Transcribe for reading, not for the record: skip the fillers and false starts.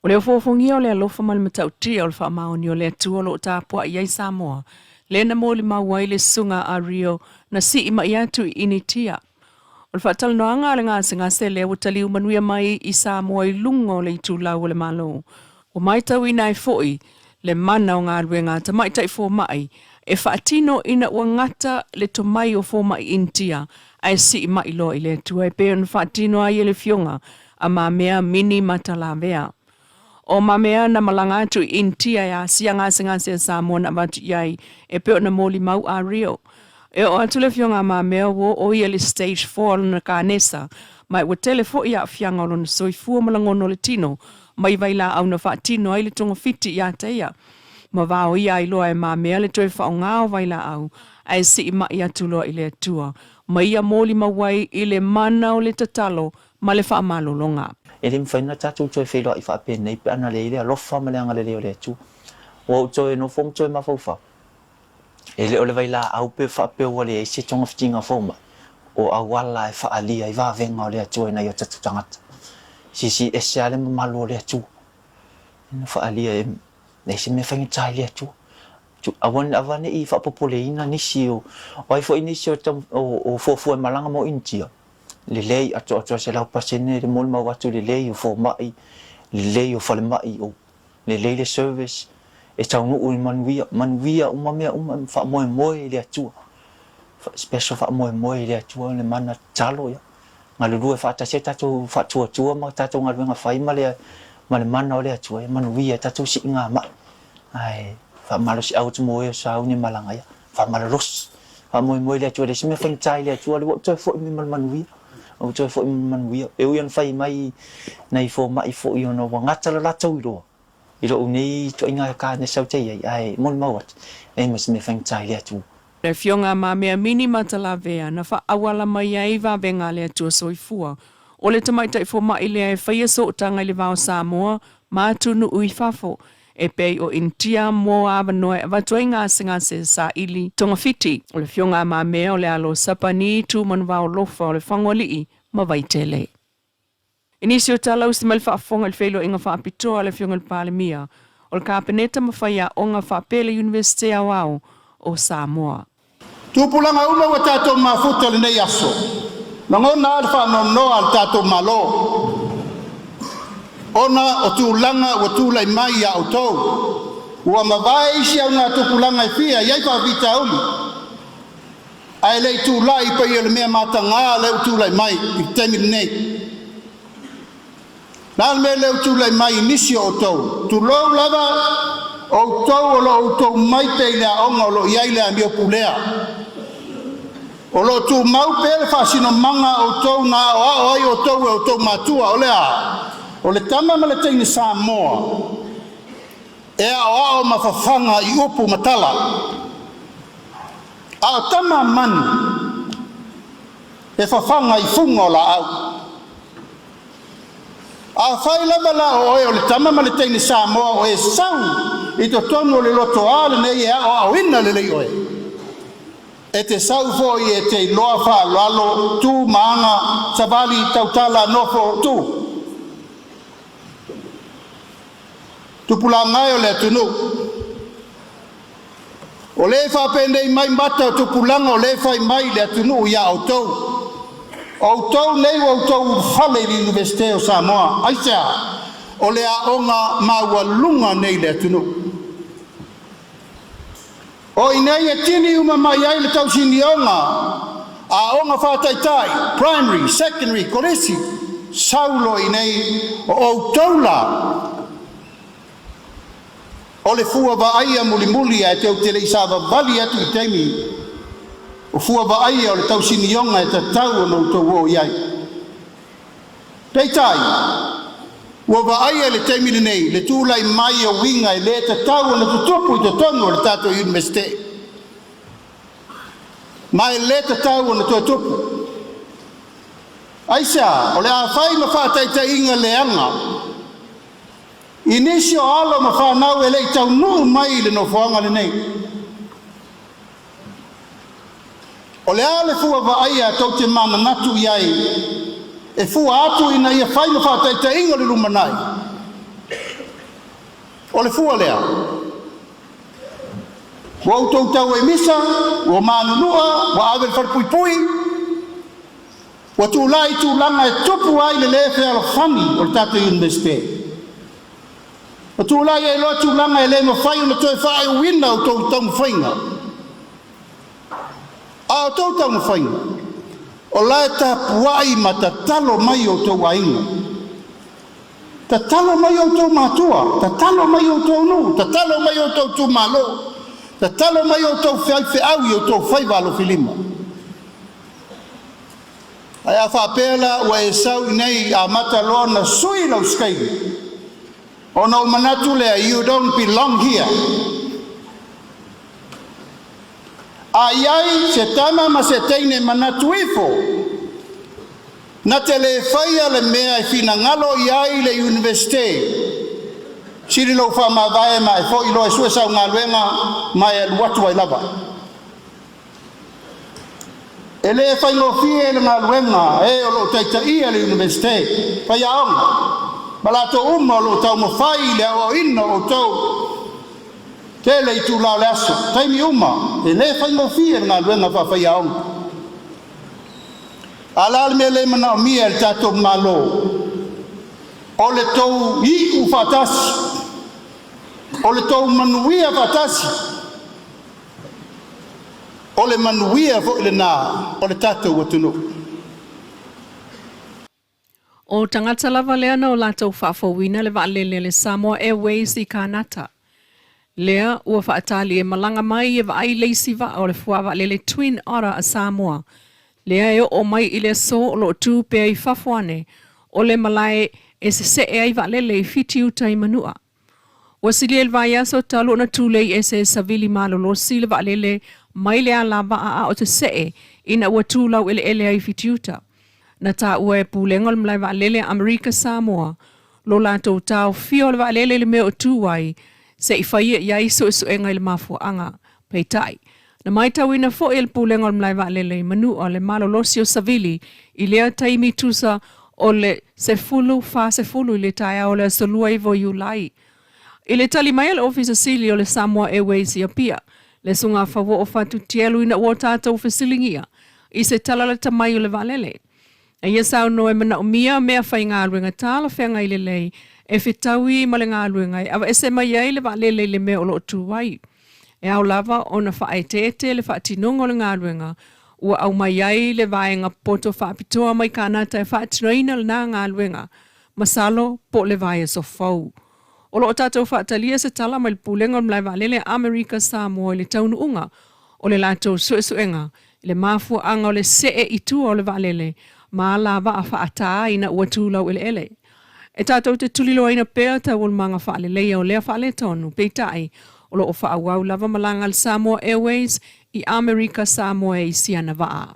O le ofoofogia o le alofa ma le matautia o le faamaoni o le Atua o lo o tapuai ai Samoa, lea na molimau ai le susuga a Rio na sii mai atu i Initia. O le faatalanoaga a le gasegase lea ua taliu manuia mai i Samoa i luga o le itulau o le Malo. Ua matauina ai foi le mana o galuega a tamaitai fomai e faatino ina ua gata le tomai o fomai Initia ae sii mai loa i le Atua e pei ona faatino ai e le Afioga a Mamea Mini Matalavea. O Mamea na malaga atu i Initia e asia gasegase a Samoa na avatu i ai e pei ona molimau a Rio. E oo atu le Afioga a Mamea ua oo ia i le stage 4 o lona kanesa ma ua tele foi aafiaga o lona soifua ma lagona o le tino mai vailaau na faatino ai le togafiti ia te ia. Ma vaoia ai loa e Mamea le toe faaaoga o vailaau ae sii mai atu loa i le Atua ma ia molimau ai i le mana o le tatalo ma le faamalologa. E le mafai ona tatou toe feiloai faapenei pe ana leai le alofa ma le agalelei o le Atua. Ua ou toe nofo ma toe mafaufau, e le o le vailaau pe faapea ua leai se togafitiga fomai, o auala e faaalia ai vavega o le Atua i nai o tatou tagata. Siisii ese lava le mamalu o le Atua, ina faaalia e leai se mea faigata i le Atua. Aua ne i faapopoleina nisi o ai foi nisi o fuafua e malaga mo Initia, lelei atoatoa 100% le molimau atu lelei o fomai, lelei o falemai, o lelei le service, e taunuu i manuia, manuia uma mea uma, faamoemoe i le Atua. Special faamoemoe i le Atua le mana tatalo ia. Galulue faatasi ai tatou faatuatua ma tatou galuega fai ma le ma le mana o le Atua ia manuia ai tatou siigamai. Ae faamalosiau atu mo e o sauni e malaga ia, faamalolosi, faamoemoe i le Atua, e leai se mea faigata i le Atua, lea ua ou toe foi mai ma le manuia, ua ou toe foi mai ma le manuia. E ui ona fai mai nai fomai foi ona ua gata le latou iloa i lou nei ituaiga kanesa ou te i ai, ae molimau atu, e leai ma se mea faigata i le Atua. Le Afioga a Mamea Mini Matalavea na faaauala mai ai vavega a le Atua Soifua. O le tamaitai fomai lea e faia sootaga i le va o Samoa ma atunuu i fafo, e pei o Initia mo avanoa e avatu ai gasegase saili togafiti. O le Afioga a Mamea o le alo o Sapani Tumanuvao-Lofa o le Fagoalii ma Vaitele. I nisi o tala usi mai le faafofoga i le feiloaiga faapitoa a le Afioga i le Palemia o le Kapeneta ma faiaoga faapea le Iunivesite Aoao o Samoa. Tupulaga uma ua tatou mafuta i lenei aso, lagona a le faanoanoa a le tatou Malo ona o tulaga ua tulai mai ia outou. Ua mavae isi augatupulaga e fia i ai faafitauli, ae le i tulai pei o le mea mataga lea ua tulai mai i le taimi lenei. La le mea lea ua tulai mai i nisi o outou, tulou lava outou o lo o outou mai pea i le aoga o lo o i ai le amio pulea. O lo o tumau pea le faasinomaga a outou na aoao ai outou e outou matua, o le a? O le tama ma le teine Samoa e aoao ma fafaga i upu ma tala. A o tama manu e fafaga i fuga o laau. Afai lava la o oe o le tama ma le teine Samoa o e sau i totonu o le lotoa lenei e aoaoina lelei oe, e te sau foi e te iloa faaaloalo tu ma aga, savali, tautala, nofo, tu. Tupulaga e o le atunuu, o lē faapenei mai mata o tupulaga o lē fai mai le atunuu iā outou. O outou nei ua outou ulufale i le Iunivesite o Samoa. Aisea? O le aoga maualuga nei i le atunuu. O i inei e tini uma mai ai le tausinioga aoga faataitai, primary, secondary, kolisi, sau loa i inei o outou la o le fua vaaia mulimuli ae tou te le i savavali atu i taimi o fua vaaia o le tausinioga e tatau ona outou oo i ai. Peitai, ua vaaia i le taimi lenei le tulai mai o uiga e le tatau ona tutupu i totonu o le tatou Iunivesite, ma e le tatau ona toe tupu. Aisea? O le a fai ma faataitaiga leaga i nisi o alo ma fanau e le i taunuu mai i le nofoaga lenei. O le a le fua vaaia tou te mananatu i ai e fua atu ina ia fai ma faataitaiga o le lumanai? O le fua lea. Ua outou tau ai misa, ua manunua, ua ave i le falepuipui, ua tulai i tulaga e tupu ai le le fealofani o le tatou Iunivesite. Ua tulai ai loa tulaga e le mafai ona toe faaiuina outou taumafaiga. A outou taumafaiga, o la e tapuai ma tatalo mai outou aiga, tatalo mai outou matua, tatalo mai outou nuu, tatalo mai outou itumalo, tatalo mai outou faifeau i outou faiva alofilima. Ae a faapea la ua e sau i inei amata loa ona sui lau schedule, ona ou manatu lea, you don't belong here. A i ai se tama ma se teine manatu ifo, na te le faia le mea e finagalo i ai le Iunivesite, sili lou faamavae ma e foi loa e sue sau galuega ma e alu atu ai lava. E le faigofie le galuega a e o loo taitaia le Iunivesite, faiaoga ma latou uma o loo taumafai i le aoaoina o outou tele itula o le aso, taimi uma, e le faigofie le galuega faafaiaoga. A o le a le mea lea e manaomia e le tatou Malo? O le tou iu faatasi, o le tou manuia faatasi, o le manuia foi lena o le tatou atunuu. O tagata lava lea na o latou faafouina le vaalele a le Samoa Airways i Kanata. Lea ua faatali e malaga mai e vaai le isi vaa o le fuavaalele Twin Otter a Samoa, lea e oo mai i le aso o lo o tu pea i fafo ane o le malae e sese'e ai vaalele i Fitiuta i Manua. Ua silia i le vaiaso talu ona tulei ese e savili malolosi le vaalele mai le alavaa a o sese'e ina ua tu laueleele ai i Fitiuta. Na taua e Pulega o le Malae Vaalele a Amerika Samoa lo latou taofia o le vaalele i le mea o tu ai se i faia i ai suesuega i le mafuaaga. Peitai, na matauina foi e le Pulega o le Malae Vaalele i Manua le malolosi o savili i lea taimi tusa o le 10:40 i le taeao o le aso 29 o Iulai. I le tali mai a le Ofisa Sili o le Samoa Airways i Apia, le Susuga Fauoo Fatu Tielu ina ua tatou fesiligia i se tala lata mai o le vaalele, Na ia saunoa e manaomia mea faigaluega talafeagai lelei e fetaui ma le galuega e aveese mai ai le vaalele i le mea o lo o tu ai. E ao lava ona faaeteete le faatinoga o le galuega ua aumai ai le vaega poto faapitoa mai Kanata e faatinoina lena galuega, masalo po o le vaiaso fou. O lo o tatou faatalia se tala mai le Pulega o le Malae Vaalele a Amerika Samoa i le taunuuga o le latou suesuega i le mafuaaga o le see i tua o le vaalele ma alavaa faata ina ua tu laueleele. E tatou te tuliloaina pea taualumaga faaleleia o lea faaletonu, peitai, o lo o faaauau lava malaga a le Samoa Airways i Amerika Samoa e i si ana vaa.